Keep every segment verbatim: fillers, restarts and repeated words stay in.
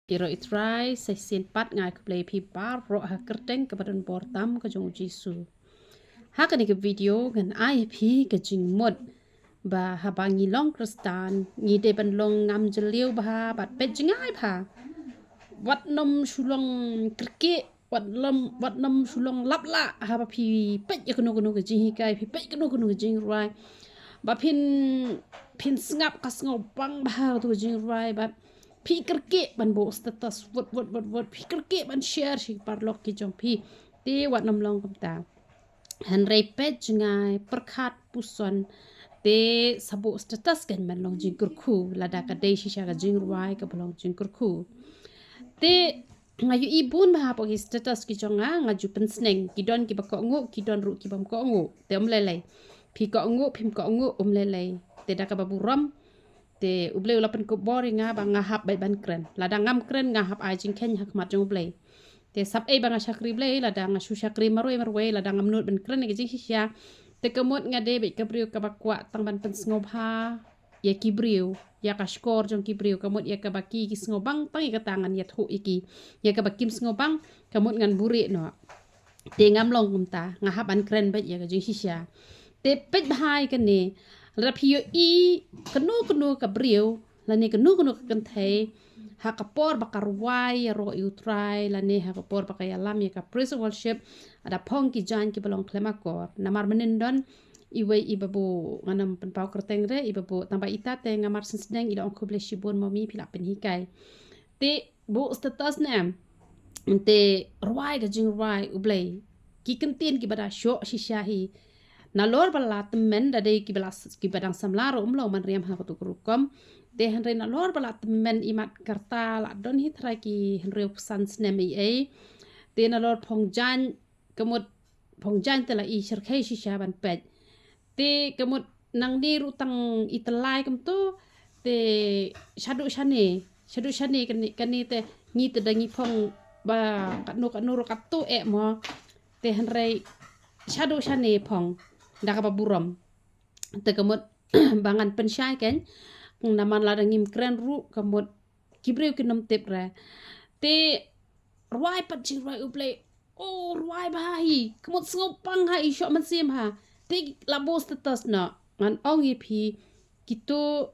Ïaroh ïa U Trai sa shisien pat, nga ai khublei ïa phi baroh ha ka kyrteng kaba don bor tam ka jong U Jisu. Ha kane ka video ngan ai ïa phi ka jingmut ba haba ngi long Khristan, ngi dei ban long ngam jylliew bha bad peit jngai bha. Wat nym shu long kyrkieh, wat nym, wat nym shu long lap lah haba phi peit ïa kano kano ka jinghikai, phi peit kano kano ka jingrwai. Ba phin, phin sngap ka sngewbang bha kato ka jingrwai, bad phi kyrkieh ban buh status, wat, wat, wat, wat, phi kyrkieh ban share sha ki paralok ki jong phi. Te wat nym long kumta. Hynrei peit jngai, pyrkhat, puson. Te sa buh status kan ban long jingkyrkhu, lada ka dei shisha ka jingrwai kaba long jingkyrkhu. Te nga ïohi bun bha hapoh ki status ki jong nga, nga ju pynsneng, ki don kiba kohnguh, ki don ruh kibym kohnguh. Te um lei lei. Phi kohnguh, phim kohnguh, um lei lei. Te da kaba burom, te U Blei u la pynkupbor ïa nga ba nga hap beit ban kren. Lada ngam kren, nga hap ai jingkheiñ ha khmat jong U Blei. Te sap ei ba nga shakri Blei, lada nga shu shakri marwei marwei, lada ngam nud ban kren ïa ka jingshisha, te ka mut nga dei beit ka briew kaba kwah tang ban pynsngewbha ïa ki briew, ïa ka shkor jong ki briew, ka mut ïa kaba ki, ki sngewbang tang ïa kata ngan ïathuh ïa ki. Ïa kaba kim sngewbang, ka mut ngan buhrieh noh. Te ngam long kumta, nga hap ban kren beit ïa ka jingshisha. Te peit bha ïa kane, lada phi ïohi kano kano ka briew lane kano kano ka kynthei, ha ka por ba ka rwai ïaroh ïa U Trai lane ha ka por ba ka ïalam ïa ka praise and worship, da phong ki jaiñ kiba long khlem akor. Namar mynnin don iwei i babu, ngan ym pynpaw kyrteng re, i babu, tang ba ita te nga mar sngewsynei, i la ong khublei shibun mami, phi la pynhikai. Te buh status ne em, te rwai ka jingrwai U Blei. Ki kyntien kiba da shoh shisha hi. Nalor ba la tymmen, da dei kiba la, kiba dang samla ruh um long ban riam ha kato ka rukom. Te hynrei nalor ba la tymmen, imat ka rta la don hi trai ki hynriewphew san snem ei ei. Te nalor phong jaiñ, ka mut phong jaiñ te la i shyrkhei shisha ban peit. Te ka mut nangne ruh tang i tyllai kumto, te shaduh shane, shaduh shane kane, kane te ngi te da ngi phong ba katno katno ruh katto eh mo. Te hynrei shaduh shane phong da kaba burom. Te ka mut ba ngan pynshai kein, namar lada ngim kren ruh ka mut ki briew kin ym tip re. Te rwai pat jingrwai U Blei. O, rwai bha hi. Ka mut sngewbang ha, i shoh mynsiem ha. Te la buh status noh. Ngan ong ïa phi, kito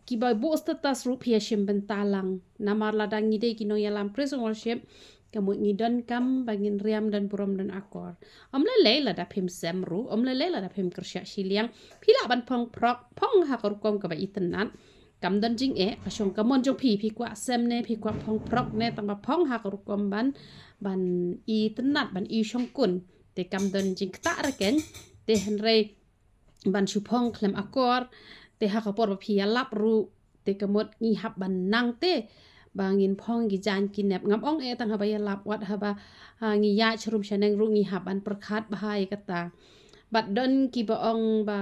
kiba buh status ruh phi ïa shim bynta lang. Namar lada ngi dei ki nongïalam praise and worship, ka mut ngi donkam ba ngin riam, don burom, don akor. Um lei lei lada phim sem ruh, um lei lei lada phim kyrshiah shiliang. Phi lah ban phong phrok, phong ha ka rukom kaba itynnat. Kam don jingeh, ka shong ka mon jong phi, phi kwah sem ne phi kwah phong phrok ne, tang ba phong ha ka rukom ban, ban itynnat, ban ishongkun. Te kam don jingktah re kein, te hynrei ban shu phong khlem akor, te ha ka por ba phi ïalap ruh, te ka mut ngi hap ban nang te ba ngin phong ki jaiñ ki nep. Ngam ong eh tang haba ïalap, wat haba, ha, ngi ïaid sharum shaneng ruh ngi hap ban pyrkhat bha ïa kata. Bad don kiba ong ba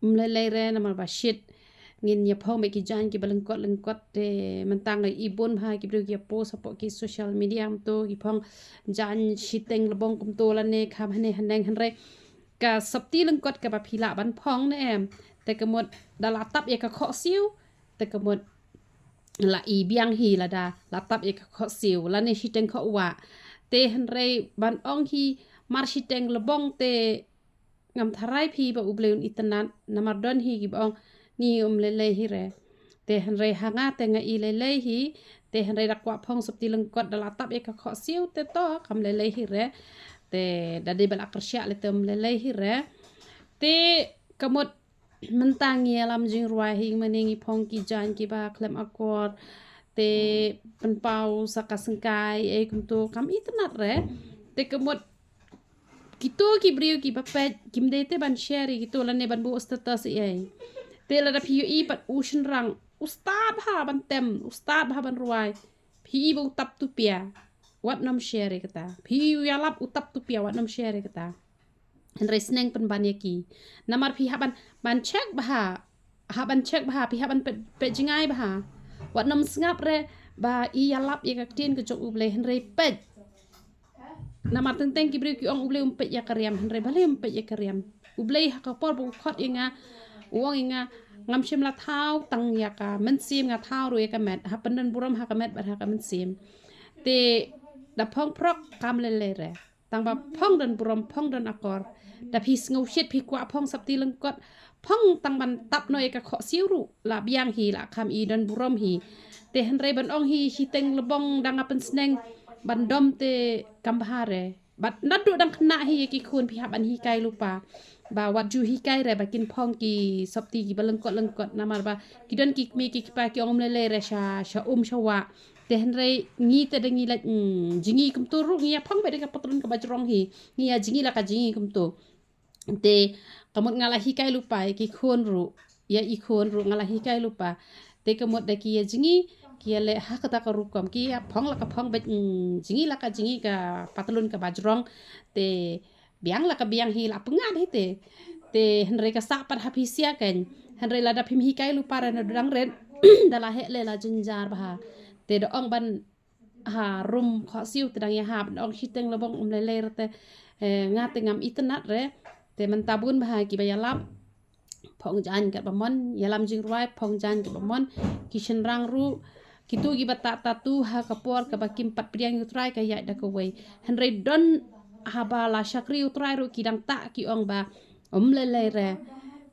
um lei lei re, namar ba shit ngin ïa phong beit ki jaiñ kiba lyngkot lyngkot. Te mynta nga i bun bha ki briew ki ïa post hapoh ki social media kumto, ki phong jaiñ shiteng lebong kumto lane kham hane haneng, hynrei ka sopti lyngkot kaba phi lah ban phong ne em, te ka mut da la tap ïa ka khohsiew, te ka mut la i biang hi lada la tap ïa ka khohsiew lane shiteng khohwah. Te hynrei ban ong hi mar shiteng lebong te ngam tharai phi ba U Blei un itynnat, namar don hi kiba ong ngi um lei lei hi re. Te hynrei ha nga te nga i lei lei hi, te hynrei da kwah phong sopti lyngkot da la tap ïa ka khohsiew, te to kam lei lei hi re. Te da dei ba la kyrshiah lei te um lei lei hi re. Te ka mut mynta ngi ïalam jingrwai hi, mane ngi phong ki jaiñ kiba khlem akor, te pynpaw sa ka syngkai ei kumto, kam itynnat re. Te ka mut kito ki briew kiba peit kim dei te ban share ïa kito lane ban buh status ei ei. Te lada phi ïohi pat u shynrang u stad bha ban tem, u stad bha ban rwai, phi i ba u tap tupia, wat nym share ïa kata. Phi i u ïalap u tap tupia, wat nym share ïa kata. Hynrei sneng pynban ïa ki. Namar phi hap ban, ban check bha, hap ban check bha, phi hap ban peit, peit jngai bha. Wat nym sngap re ba i ïalap ïa ka ktien ka jong U Blei, hynrei peit. Namar teng teng ki briew ki ong U Blei um peit ïa ka riam, hynrei balei um peit ïa ka riam? U Blei ha ka por ba u khot ïa nga, u ong ïa nga, Ngam shym la thaw tang ïa ka mynsiem, nga thaw ruh ïa ka met, ha pyndon burom ha ka met bad ha ka mynsiem. Te da phong phrok kam lei lei re. Tang ba phong don burom, phong don akor. Da phi sngew shit phi kwah phong sopti lyngkot, phong tang ban tap noh ïa ka khohsiew ruh la biang hi, la kham i don burom hi. Te hynrei ban ong hi shiteng lbong da nga pynsneng ban dom te kam bha re. Bad naduh dang khynnah hi ïa ki khun phi hap ban hikai lypa ba wat ju hikai re ba kin phong ki sopti kiba lyngkot lyngkot, namar ba ki don ki kmie ki kpa ki ong ym lei lei re sha, sha um sha wah. Te hynrei ngi te da ngi lait, mm, jngi kumto ruh, ngi ïa phong beit da ka patlun kaba jrong hi. Ngi ïa jngi la ka jngi kumto. Te ka mut nga la hikai lypa ïa ki khun ruh, ïa i khun ruh nga la hikai lypa. Te ka mut da ki ïa jngi, ki ïa leh ha kata ka rukom, ki ïa phong la ka phong beit, mm, jngi la ka jngi, ka patlun kaba jrong. Te biang la ka biang hi, la pyngngad hi te. Te hynrei ka sah pat ha phi sia kein. Hynrei lada phim hikai lypa re naduh dang rit, da la heh lei la jynjar bha. Te da ong ban ha rum khohsiew te dang ïahap, da ong shiteng lbong ym lei lei re te, eh, nga te ngam itynnad re. Te mynta bun bha kiba ïalap phong jaiñ katba mon, ïalam jingrwai phong jaiñ katba mon. Ki shynrang ruh, kito kiba tah tattoo ha ka por kaba kim pat pdiang ïa U Trai ka ïaid da kawei. Hynrei don haba la shakri U Trai ruh ki dang tah, ki ong ba ym lei lei re.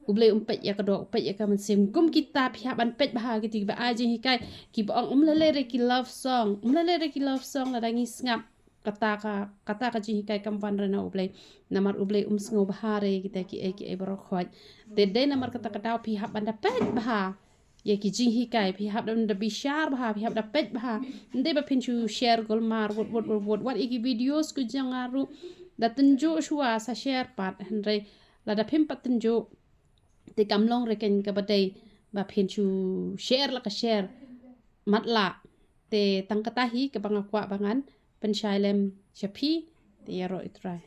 U Blei um peit ïa ka doh, u peit ïa ka mynsiem. Kum kita phi hap ban peit bha kito kiba ai jinghikai, kiba ong ym lei lei re ki love song, ym lei lei re ki love song, lada ngi sngap kata ka, kata ka jinghikai kam wan re na U Blei. Namar U Blei um sngew bha re kita kiei kiei baroh khoit. Te dei namar kata ka daw phi hap ban da peit bha ïa ki jinghikai, phi hap da, da bishar bha, phi hap da peit bha. Ym dei ba phin shu share golmar wut wut wut wut, wat ïa ki videos ki jong nga ruh da tynjuh shuwa sa share pat, hynrei lada phim pat tynjuh te kam long re kein kaba dei ba phin shu share la ka share. Matlah. Te tang kata hi kaba nga kwah ba ngan pynshai lem sha phi. Te ïaroh U Trai.